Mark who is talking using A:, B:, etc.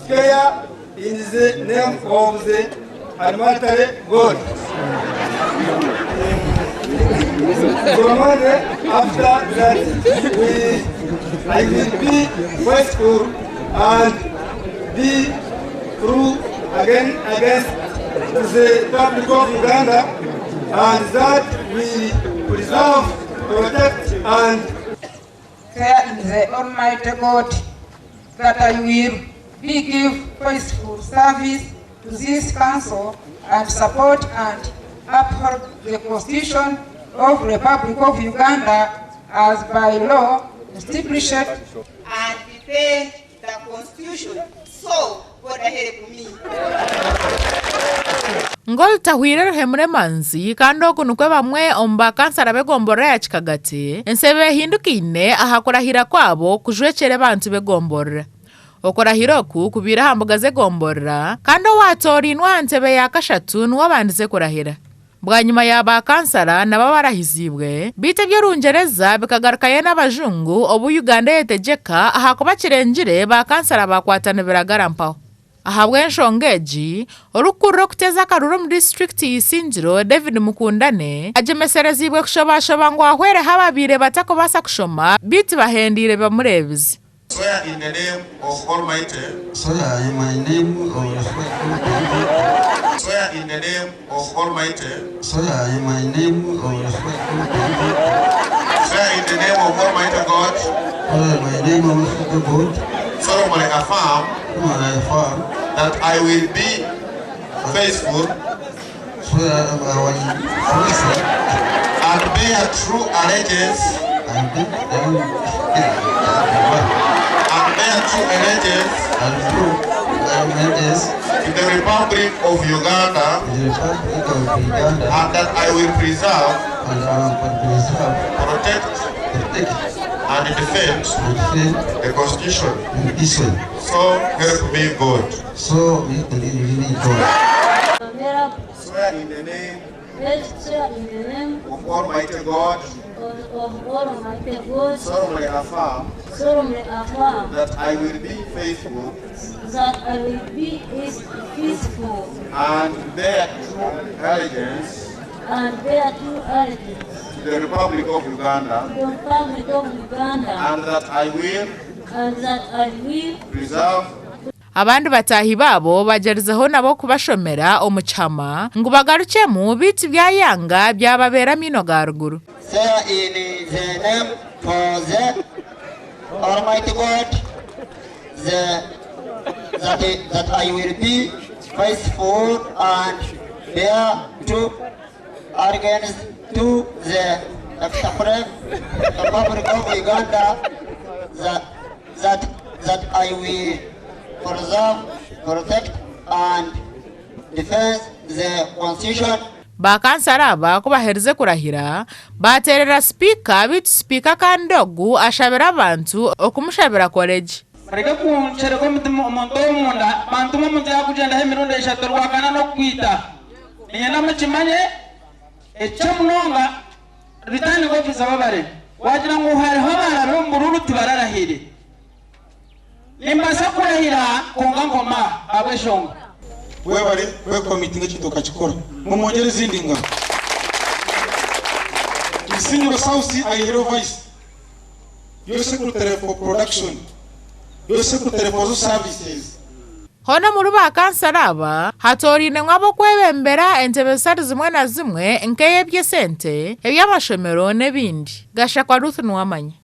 A: Swear in the name of the Almighty God. Solemnly after that we, I will be faithful and be true again against the Republic of Uganda and that we preserve, protect and
B: Swear in the Almighty God that I will be give faithful service to this council and support and uphold the Constitution of Republic of Uganda as by law established
C: and defend the Constitution. So God help me.
D: Ng'orutahwire ruhemura emanzi kandi oku nikwo bamwe omu bakansara b'egomborora ya Kikagati ensebe ehindukaine aha kurahira kwabo kujwekyera abantu b'egomborora. Okurahira oku kubaire aha mbuga z'egomborora kandi owatoorainwe aha ntebe ya kashatu niwe abandize kurahira. Bwanyima ya bakansara nabo abarahiziibwe beitu eby'orungyereza bikagarukayo n'abajungu obu Uganda eyetegyeka ahakuba kirengire bakansara bakwatana biragara mpaho. Ahabw'enshonga egi, orikukurira okuteeza akaruru omu disiturikiti ya Isingiro, David Mukundane, agyemesereziibwe kushobashoba ngu ahwereho ababaire batakubaasa kushoma beitu bahendeire bamureebize.
E: Swear in the name of Almighty.
F: Swear in my name of
E: Swear in the name of Almighty.
F: Swear in my name of
E: Swear in the name of Almighty God.
F: Swear in my name of God.
E: Solemnly affirm
F: Solemnly affirm
E: that I will be faithful
F: Swear I will faithful
E: and bear true allegiance
F: and
E: and bear true allegiance
F: and true allegiance
E: to the Republic of Uganda
F: to the Republic of Uganda
E: and that I will preserve,
F: and I will preserve,
E: protect,
F: protect,
E: and defend
F: and defend
E: the Constitution.
F: the Constitution.
E: So help me God.
F: So help me God.
E: Swear in the name
G: Swear in the name
E: of Almighty God,
G: of Almighty God,
E: solemnly affirm
G: solemnly affirm
E: that I will be faithful
G: that I will be faithful
E: and bear true allegiance
G: and bear true allegiance
E: to the Republic of Uganda
G: to the Republic of Uganda
E: and that I will
G: and that I will
E: preserve,
D: Abandi bataahi baabo bagyerizeho nabo kubashomera omu kihama ngu bagarukyemu beitu byayanga byababeera amaino ga ruguru.
H: Swear in the name for the Almighty God the, that, that I will be faithful and bear true allegiance to the Republic of Uganda that, that, that I will preserve, protect and defend the Constitution.
D: Bakansara aba ku baherize kurahira baateerera sipiika beitu sipiika kandi ogu ashabire abantu okumushabira akoregye.
I: Bareke kunshereka omutima omuntu ow'omunda bantuma omuntu yaakugyendaho emirundi eshatu orwakana n'okukwita. Niinyenda mukimanye ekyo munonga returning officer babare wagira ngu hariho abarabire omu buruuru tibararahire. Nimbaasa kurahira kwonka nkoma ahabw'enshonga.
J: Webare kwecommittinga ekintu okakikora. Mumwongyere ezindi ngaro. Isingiro South ayihireho vice. Yo secretary for production. Yo secretary for services.
D: Hoona omuri bakansara aba hatoorainemu ab'okwebembera entebe zitari zimwe na zimwe nk'ey'eby'esente, eby'amashomero n'ebindi. Gashakwa Ruth Nuwamanya.